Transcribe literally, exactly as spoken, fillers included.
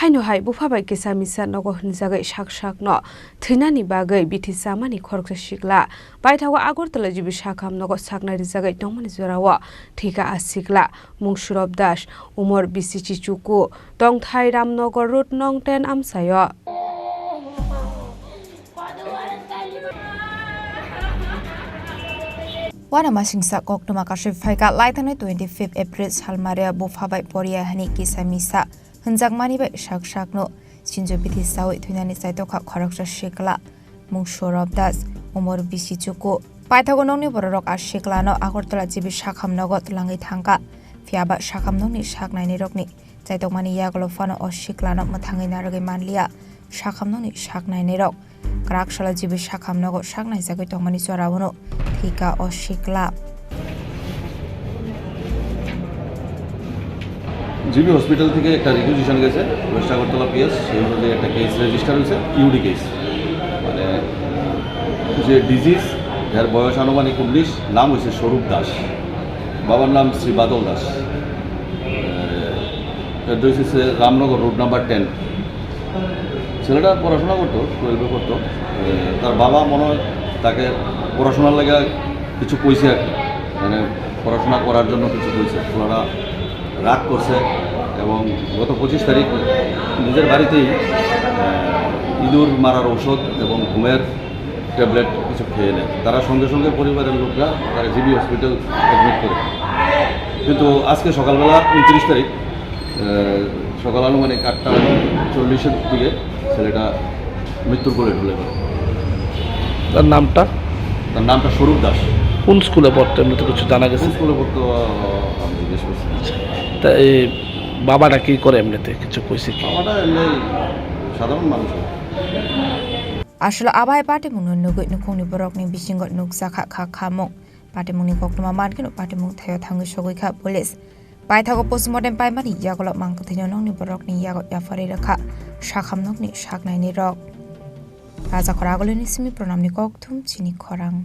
Aino hai bupha bai kisa misa nogo hinjagwi sak sakno thwinani bagwi bithi chamani khoroksa sikla paithago Agartala G B sakham nogo saknai rijagwi tongmani jorao thwika a sikla. Mung Surab Das, umor bisi chichuku, tongthai Ramnagar Road nong ten amchaio. Uanamasingcha koktwma kasui phaikha, laithani twenty fifth April salmaria bupha bai poriya hwnwi kisa misa hwnjakmani bai sak sakno sinjo bithi chawi thwinani chaitokha khoroksa sikla. Mung Surab Das, umor bisi chuku. Paithago nokni bororok a siklano Agartala G B sakham nogo twlangwi thangkha. Phiyaba sakham nokni saknainirokni chaitokmani yagulo phano o siklano mwthangwi narwgwi manliya sakham nokni saknainirok. Kwrak salo G B sakham nogo saknaijagwi tongmani joraono thwika o sikla. GB hospital থেকে একটা রিকুইজিশন গেছে ওয়েস্ট আগরতলা পিএস, সেই অনুযায়ী একটা case register হয়েছে, UD case. মানে, যে ডিজিজ, যার বয়স আনুমানিক উনিশ, নাম হয়েছে স্বরূপ দাস, বাবার নাম শ্রী বাদল দাস। অ্যাড্রেস হচ্ছে রামনগর রোড নাম্বার টেন। ছেলেটা পড়াশোনা করতো, টুয়েলভে পড়তো। এ, তার বাবা মনে হয় তাকে পড়াশোনার লাগি কিছু কইছে আর কি, মানে পড়াশোনা করার জন্য কিছু কইছে। ওনারা রাগ করছে এবং গত পঁচিশ তারিখ নিজের বাড়িতেই, এ, ইঁদুর মারার ঔষধ এবং ঘুমের ট্যাবলেট কিছু খেয়ে নেয়। তারা সঙ্গে সঙ্গে পরিবারের লোকরা তারা জিবি হসপিটাল অ্যাডমিট করে। কিন্তু আজকে সকালবেলা ঊনত্রিশ তারিখ, আহ, সকাল আনুমানিক আটটা চল্লিশের দিকে ছেলেটা মৃত্যুর কোলে ঢলে পড়ে। তার নামটা? তার নামটা স্বরূপ দাস। কোন স্কুলে পড়তো এমনিতে কিছু জানা গেছে? কোন স্কুলে পড়তো, আহ, আমি জিজ্ঞেস করছি। তা এই বাবাটা কি করে এমনিতে, কিছু কইছে কি? বাবাটা এমনি সাধারণ মানুষ। Aswk abo hai patimungno nugwi nukhungni borokni bisingo nukjakha kha khamung. Patimungni koktwma mankhe patimung thaio thangwi sogwi kha police. Paithago postmortem paimani yagulo mangkwthwino nokni borokni yago yapharwi rwkha sakham nokni saknainirok. Rajakhor Agulini simi Pranamni kokthum chini khorang.